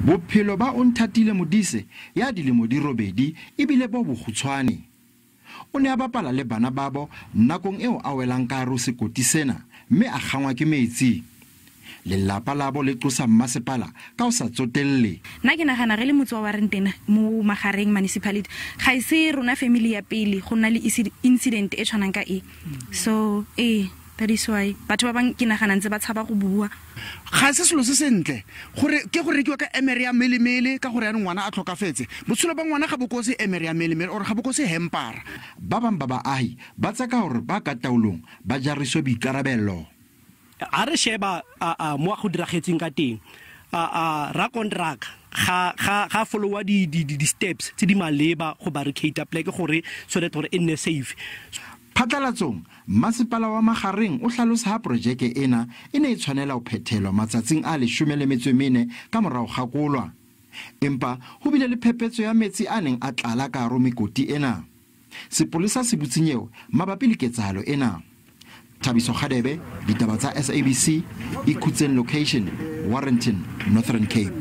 Bophelo ba Onthatile Modise ya dilemo di 8 ebile bo bokgutshwane. O ne a bapala le bana babo nakong eo a welang ka hare sekoti sena mme a kgangwa ke metsi. Lelapa labo le qosa mmasepala ka ho sa tsotelle. Nna ke nagana re le motse wa Warrenton mo Magareng municipality ga e se rona family ya pele go nna le incident e tshwanang ka e. So that is why batho ba bang ke nagana ntse ba tshaba go bua. Ga se selo se sentle gore ke go rekiwa ka emere ya melemele ka gore yaanong ngwana a tlhokafetse. Botshelo ba ngwana ga bo kose emere ya melemele or ga bo kose hempara. Ba bang ba baahi ba tseka hore ba ka taolong ba jariswe boikarabelo. A re sheba mo go diragetseng ka teng, ra contract ga followa di steps tse di maleba go barricade plek gore so that gore e nne safe. Phatlalatsong, masepala wa Magareng o hlalosa ha projeke ena e ne e tshwanela ho phethelwa matsatsing a 14 ka morao ga kolwa. Empa ho bile le phephetso ya metsi a neng a tlala ka hare mekoti ena. Sepolesa se butse nyewe mabapi le ketsahalo ena. Thabiso Kgadebe, ditaba tsa SABC, Ikhutseng location, Warrenton, Northern Cape.